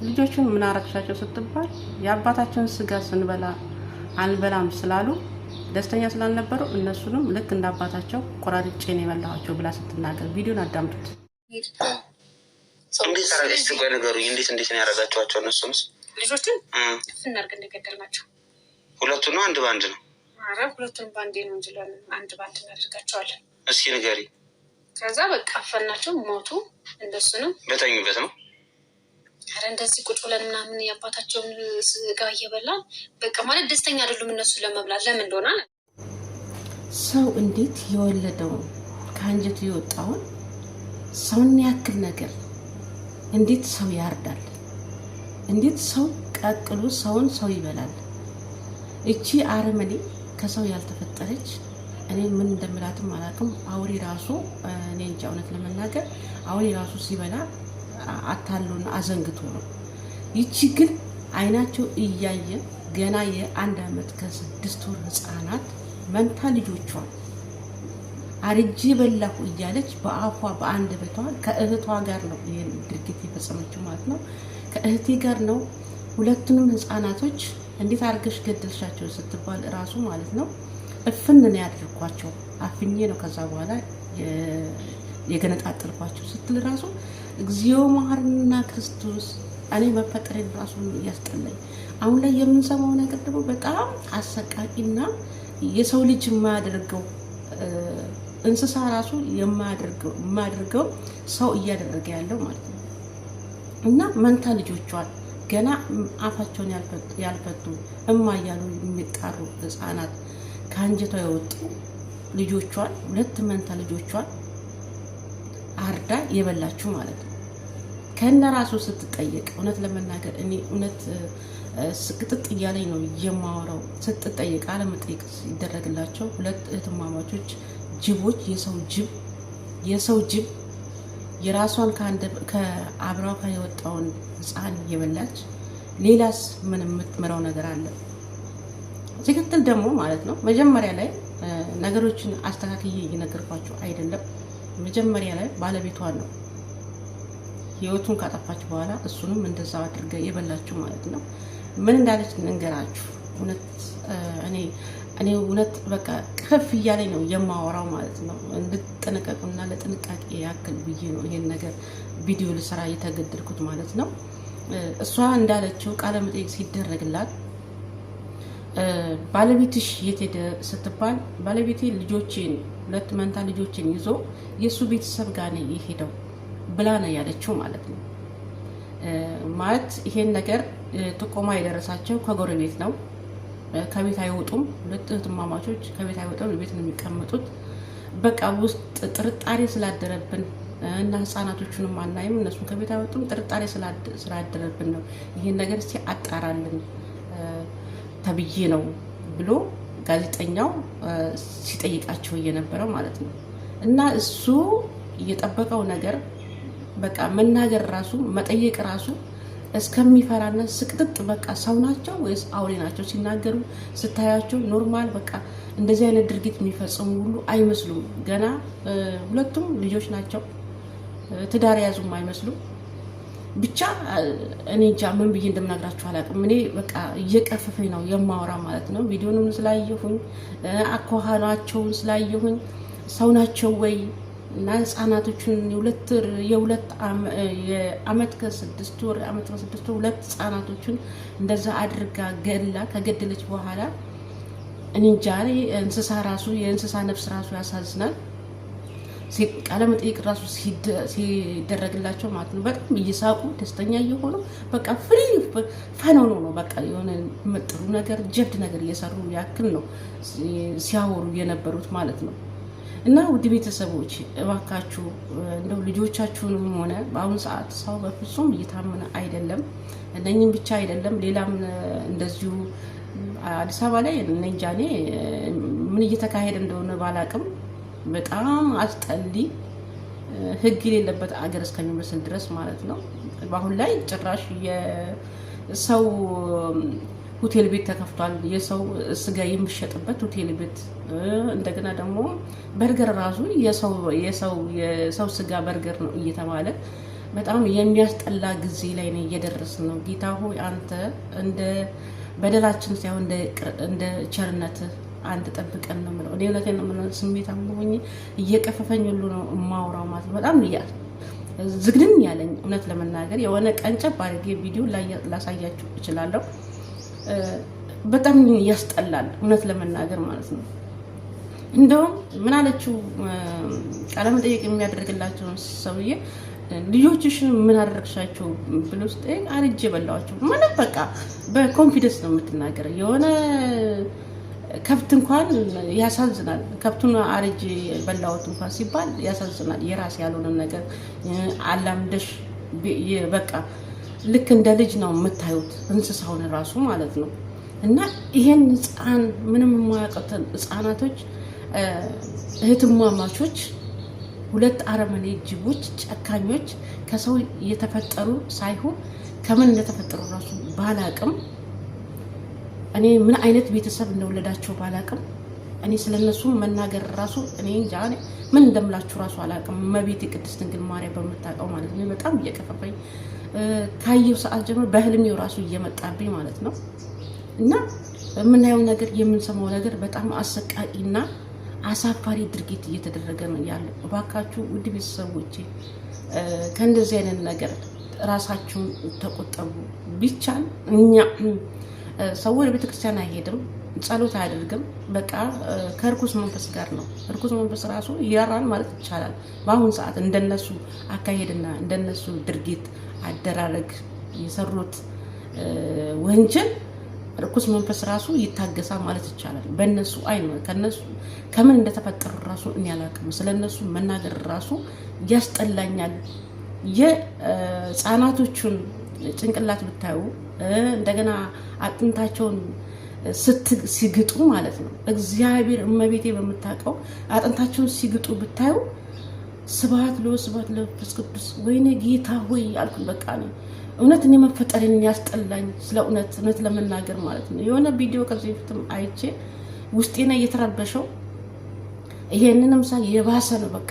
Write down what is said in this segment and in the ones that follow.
ልጆቹን ምን አረግሻቸው ስትባል የአባታቸውን ስጋ ስንበላ አንበላም ስላሉ ደስተኛ ስላልነበሩ እነሱንም ልክ እንደ አባታቸው ቆራርጬ ነው የበላኋቸው ብላ ስትናገር ቪዲዮን አዳምጡት። እንዴት አረጋች? ቆይ ንገሩኝ። እንዴት ነው ያደረጋችኋቸው? እነሱንስ ልጆችን እናርግ እንደገደልናቸው። ሁለቱ ነው አንድ በአንድ ነው? ኧረ ሁለቱን በአንዴ ነው እንጂ ለምን አንድ በአንድ እናደርጋቸዋለን? እስኪ ንገሪ። ከዛ በቃ አፈናቸው፣ ሞቱ። እንደሱንም በተኙበት ነው። ኧረ እንደዚህ ቁጭ ብለን ምናምን የአባታቸውን ስጋ እየበላን በቃ ማለት ደስተኛ አይደሉም እነሱ ለመብላት፣ ለምን እንደሆነ። ሰው እንዴት የወለደውን ከአንጀቱ የወጣውን ሰውን ያክል ነገር እንዴት ሰው ያርዳል? እንዴት ሰው ቀቅሎ ሰውን ሰው ይበላል? እቺ አረመኔ ከሰው ያልተፈጠረች፣ እኔ ምን እንደምላትም አላውቅም። አውሬ ራሱ፣ እኔ እንጃ፣ እውነት ለመናገር አውሬ ራሱ ሲበላ አታሎና አዘንግቶ ነው። ይቺ ግን አይናቸው እያየ ገና የ1 ዓመት ከ6 ወር ህፃናት መንታ ልጆቿን አርጄ በላሁ እያለች በአፏ በአንደበቷ ከእህቷ ጋር ነው ይህን ድርጊት የፈጸመችው ማለት ነው። ከእህቴ ጋር ነው። ሁለቱንም ህፃናቶች እንዴት አድርገሽ ገደልሻቸው ስትባል እራሱ ማለት ነው እፍን ነው ያደርኳቸው፣ አፍኜ ነው ከዛ በኋላ የገነጣጠልኳቸው ስትል ራሱ እግዚኦ መሐረነ ክርስቶስ፣ እኔ መፈጠሬን ራሱ እያስጠላኝ። አሁን ላይ የምንሰማው ነገር ደግሞ በጣም አሰቃቂና የሰው ልጅ የማያደርገው፣ እንስሳ ራሱ የማያደርገው ሰው እያደረገ ያለው ማለት ነው። እና መንታ ልጆቿን ገና አፋቸውን ያልፈቱ እማ እያሉ የሚጣሩ ህፃናት ከአንጀቷ የወጡ ልጆቿን፣ ሁለት መንታ ልጆቿን አርዳ የበላችው ማለት ነው። ከነ ራሱ ስትጠየቅ እውነት ለመናገር እኔ እውነት ስቅጥጥ እያለኝ ነው የማወራው። ስትጠየቅ አለመጠየቅ ሲደረግላቸው ሁለት እህትማማቾች ጅቦች፣ የሰው ጅብ፣ የሰው ጅብ፣ የራሷን ከአብራኳ የወጣውን ህፃን የበላች ሌላስ ምን የምትምረው ነገር አለ? ሲቀጥል ደግሞ ማለት ነው መጀመሪያ ላይ ነገሮችን አስተካክዬ እየነገርኳቸው አይደለም። መጀመሪያ ላይ ባለቤቷን ነው ህይወቱን ካጠፋች በኋላ እሱንም እንደዛው አድርገ የበላችሁ ማለት ነው። ምን እንዳለች እንገራችሁ። እውነት እኔ እውነት በቃ ከፍ እያለኝ ነው የማወራው ማለት ነው። እንድትጠነቀቁና ለጥንቃቄ ያክል ብዬ ነው ይሄን ነገር ቪዲዮ ልሰራ የተገደድኩት ማለት ነው። እሷ እንዳለችው ቃለ መጠይቅ ሲደረግላት ባለቤትሽ የት ሄደ ስትባል ባለቤቴ ልጆቼን፣ ሁለት መንታ ልጆችን ይዞ የእሱ ቤተሰብ ጋር ነው የሄደው ብላ ነው ያለችው ማለት ነው። ማለት ይሄን ነገር ጥቆማ የደረሳቸው ከጎረቤት ነው። ከቤት አይወጡም። ሁለት እህትማማቾች ከቤት አይወጡም፣ ቤት ነው የሚቀመጡት። በቃ ውስጥ ጥርጣሬ ስላደረብን እና ህፃናቶቹንም አናይም፣ እነሱም ከቤት አይወጡም። ጥርጣሬ ስላደረብን ነው ይሄን ነገር እስኪ አጣራልን ተብዬ ነው ብሎ ጋዜጠኛው ሲጠይቃቸው እየነበረው ማለት ነው። እና እሱ እየጠበቀው ነገር በቃ መናገር ራሱ መጠየቅ ራሱ እስከሚፈራና ስቅጥጥ በቃ ሰው ናቸው ወይስ አውሬ ናቸው? ሲናገሩ ስታያቸው normal በቃ እንደዚህ አይነት ድርጊት የሚፈጽሙ ሁሉ አይመስሉም። ገና ሁለቱም ልጆች ናቸው፣ ትዳር የያዙም አይመስሉም። ብቻ እኔ እንጃ ምን ብዬ እንደምናግራችሁ አላውቅም። እኔ በቃ እየቀፈፈኝ ነው የማወራ ማለት ነው። ቪዲዮንም ስላየሁኝ አኳኋናቸውን ስላየሁኝ ሰው ናቸው ወይ? እና ህጻናቶችን የሁለት የአመት ከ6 ወር፣ ዓመት ከ6 ወር ሁለት ህጻናቶችን እንደዛ አድርጋ ገላ ከገደለች በኋላ እኔ እንጃ፣ እንስሳ ራሱ የእንስሳ ነፍስ ራሱ ያሳዝናል። ቃለ መጠይቅ ራሱ ሲደረግላቸው ማለት ነው በጣም እየሳቁ ደስተኛ እየሆኑ በቃ free fun ሆኖ ነው፣ በቃ የሆነ ጥሩ ነገር ጀብድ ነገር እየሰሩ ያክል ነው ሲያወሩ የነበሩት ማለት ነው። እና ውድ ቤተሰቦች እባካችሁ እንደው ልጆቻችሁንም ሆነ በአሁኑ ሰዓት ሰው በፍጹም እየታመነ አይደለም። እነኝም ብቻ አይደለም፣ ሌላም እንደዚሁ አዲስ አበባ ላይ እኔ እንጃ እኔ ምን እየተካሄደ እንደሆነ ባላቅም በጣም አስጠሊ ሕግ የሌለበት አገር እስከሚመስል ድረስ ማለት ነው። በአሁን ላይ ጭራሽ የሰው ሆቴል ቤት ተከፍቷል። የሰው ስጋ የሚሸጥበት ሆቴል ቤት፣ እንደገና ደግሞ በርገር ራሱ የሰው ስጋ በርገር ነው እየተባለ በጣም የሚያስጠላ ጊዜ ላይ ነው እየደረስን ነው። ጌታ ሆይ አንተ እንደ በደላችን ሳይሆን እንደ ቸርነትህ አንተ ጠብቀን ነው የምለው። እኔ እውነቴን ነው የምለው። ስሜታም ሆኜ እየቀፈፈኝ ሁሉ ነው የማወራው ማለት ነው። በጣም ዝግንን ያለኝ እውነት ለመናገር የሆነ ቀንጨብ አድርጌ ቪዲዮ ላሳያችሁ እችላለሁ። በጣም ያስጠላል እውነት ለመናገር ማለት ነው። እንደውም ምን አለችው ቃለ መጠየቅ የሚያደርግላቸውን ሰውዬ ልጆችሽን ምን አደረግሻቸው ብሎ ስጠይቅ አርጄ በላኋቸው ማለት በቃ በ confidence ነው የምትናገረው። የሆነ ከብት እንኳን ያሳዝናል። ከብቱን አርጄ በላሁት እንኳን ሲባል ያሳዝናል። የራስ ያልሆነ ነገር አላምደሽ በቃ ልክ እንደ ልጅ ነው የምታዩት እንስሳውን ራሱ ማለት ነው። እና ይሄን ህፃን ምንም የማያውቁትን ህፃናቶች እህትማማቾች ሁለት አረመኔ ጅቦች፣ ጨካኞች ከሰው የተፈጠሩ ሳይሆን ከምን እንደተፈጠሩ ራሱ ባላቅም እኔ ምን አይነት ቤተሰብ እንደወለዳቸው ባላቅም እኔ ስለነሱ መናገር ራሱ እኔ እንጃ ምን እንደምላችሁ ራሱ አላቅም። እመቤቴ ቅድስት ድንግል ማርያም በምታውቀው ማለት ነው። በጣም እየቀፈፈኝ ካየው ሰዓት ጀምሮ በህልሜው ራሱ እየመጣብኝ ማለት ነው። እና የምናየው ነገር የምንሰማው ነገር በጣም አሰቃቂና አሳፋሪ ድርጊት እየተደረገ ነው ያለው። እባካችሁ ውድ ቤተሰቦቼ ከእንደዚህ አይነት ነገር ራሳችሁን ተቆጠቡ። ቢቻል እኛ ሰው ወደ ቤተክርስቲያን አይሄድም፣ ጸሎት አያደርግም። በቃ ከእርኩስ መንፈስ ጋር ነው። እርኩስ መንፈስ ራሱ ይራራል ማለት ይቻላል። በአሁን ሰዓት እንደነሱ አካሄድና እንደነሱ ድርጊት አደራረግ የሰሩት ወንጀል ርኩስ መንፈስ ራሱ ይታገሳል ማለት ይቻላል። በእነሱ አይን ከነሱ ከምን እንደተፈጠሩ ራሱ እኔ አላውቅም። ስለነሱ መናገር ራሱ ያስጠላኛል። የህፃናቶቹን ጭንቅላት ብታዩ እንደገና አጥንታቸውን ሲግጡ ማለት ነው። እግዚአብሔር እመቤቴ በምታውቀው አጥንታቸውን ሲግጡ ብታዩ ስብሐት ለወስብሐት ለመንፈስ ቅዱስ ወይኔ ጌታ ሆይ አልኩኝ። በቃ ነው እውነት እኔ መፈጠሬን ያስጠላኝ፣ ስለ እውነት እውነት ለመናገር ማለት ነው። የሆነ ቪዲዮ ከዚህ በፊትም አይቼ ውስጤና እየተረበሸው ይሄንንም ሳ የባሰ ነው። በቃ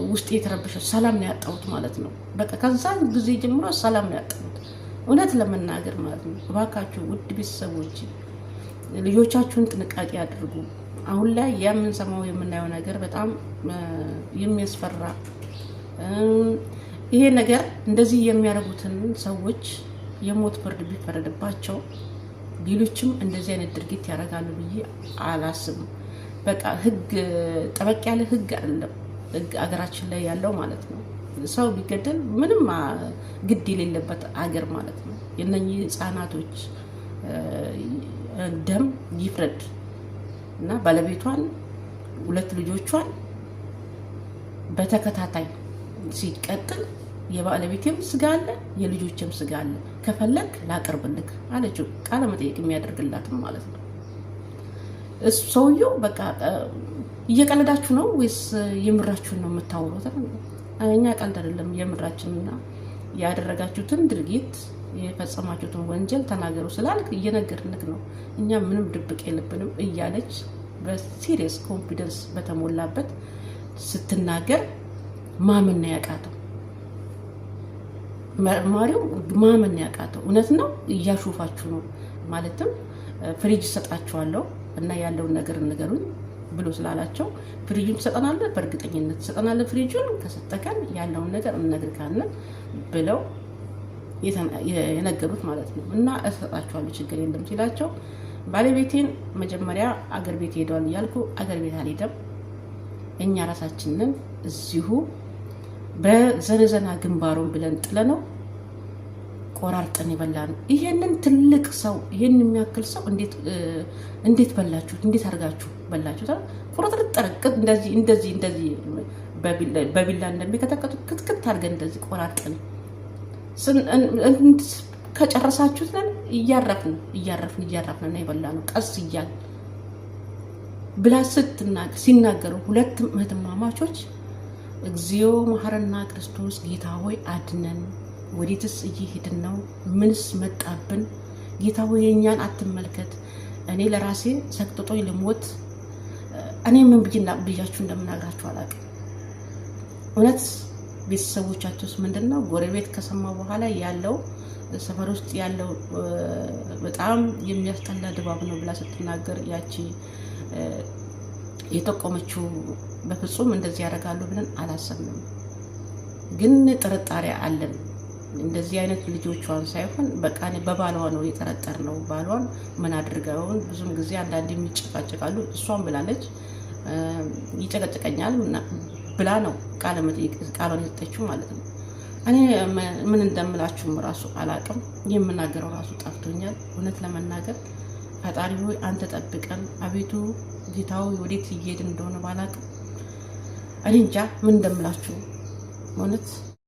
ውስጤ የተረበሸው ሰላም ነው ያጣሁት ማለት ነው። በቃ ከዛ ጊዜ ጀምሮ ሰላም ነው ያጣሁት እውነት ለመናገር ማለት ነው። እባካችሁ ውድ ቤተሰቦች ልጆቻችሁን ጥንቃቄ አድርጉ። አሁን ላይ የምንሰማው የምናየው ነገር በጣም የሚያስፈራ ይሄ ነገር እንደዚህ የሚያደርጉትን ሰዎች የሞት ፍርድ ቢፈረድባቸው ሌሎችም እንደዚህ አይነት ድርጊት ያደርጋሉ ብዬ አላስብም። በቃ ህግ ጠበቅ ያለ ህግ አይደለም ህግ አገራችን ላይ ያለው ማለት ነው። ሰው ቢገደል ምንም ግድ የሌለበት አገር ማለት ነው። የእነኚህ ህፃናቶች ደም ይፍረድ እና ባለቤቷን ሁለት ልጆቿን በተከታታይ ሲቀጥል የባለቤቴም ስጋ አለ የልጆችም ስጋ አለ፣ ከፈለግ ላቅርብልክ አለችው። ቃለ መጠየቅ የሚያደርግላትም ማለት ነው። ሰውየው በቃ እየቀለዳችሁ ነው ወይስ የምራችሁን ነው የምታወሩት? እኛ ቀልድ አይደለም የምራችንና ያደረጋችሁትን ድርጊት የፈጸማችሁትን ወንጀል ተናገሩ ስላልክ እየነገርንክ ነው። እኛ ምንም ድብቅ የለብንም እያለች በ serious confidence በተሞላበት ስትናገር ማመን ነው ያቃተው። መርማሪው ማመን ነው ያቃተው። እውነት ነው እያሾፋችሁ ነው ማለትም ፍሪጅ እሰጣችኋለሁ እና ያለውን ነገር ንገሩኝ ብሎ ስላላቸው ፍሪጁን ትሰጠናለህ፣ በእርግጠኝነት ትሰጠናለህ፣ ፍሪጁን ከሰጠከን ያለውን ነገር እነግርካለን ብለው የነገሩት ማለት ነው። እና እሰጣችኋለሁ ችግር የለም ሲላቸው ባለቤቴን መጀመሪያ አገር ቤት ሄደዋል እያልኩ አገር ቤት አልሄደም፣ እኛ ራሳችንን እዚሁ በዘነዘና ግንባሩን ብለን ጥለ ነው ቆራርጠን የበላ ነው። ይሄንን ትልቅ ሰው ይሄን የሚያክል ሰው እንዴት በላችሁት? እንዴት አድርጋችሁ በላችሁት? ቁርጥርጥ እንደዚህ እንደዚህ እንደዚህ በቢላ እንደሚከተከቱ ክትክት አድርገን እንደዚህ ቆራርጠን ከጨረሳችሁት ነን እያረፍን እያረፍን እያረፍን ነው የበላ ነው ቀስ እያል ብላ ሲናገሩ ሁለት እህትማማቾች እግዚኦ መሐረና ክርስቶስ ጌታ ሆይ አድነን፣ ወዴትስ እየሄድን ነው? ምንስ መጣብን? ጌታ ሆይ የእኛን አትመልከት። እኔ ለራሴ ሰቅጥጦኝ ልሞት። እኔ ምን ብያችሁ እንደምናግራችሁ አላውቅም። እውነት ቤተሰቦቻቸውስ ምንድን ነው? ጎረቤት ከሰማ በኋላ ያለው ሰፈር ውስጥ ያለው በጣም የሚያስጠላ ድባብ ነው ብላ ስትናገር ያቺ የጠቆመችው በፍጹም እንደዚህ ያደርጋሉ ብለን አላሰብንም፣ ግን ጥርጣሬ አለን። እንደዚህ አይነት ልጆቿን ሳይሆን በቃ በባሏ ነው የጠረጠርነው። ባሏን ምን አድርገውን ብዙም ጊዜ አንዳንድ የሚጨቃጨቃሉ። እሷን ብላለች ይጨቀጭቀኛል ብላ ነው ቃለ መጠይቅ ቃሏን የሰጠችው ማለት ነው። እኔ ምን እንደምላችሁም ራሱ አላቅም። የምናገረው ራሱ ጠፍቶኛል። እውነት ለመናገር ፈጣሪ ሆይ አንተ ጠብቀን፣ አቤቱ ጌታዊ ወዴት እየሄድን እንደሆነ ባላቅም እኔ እንጃ ምን እንደምላችሁ እውነት።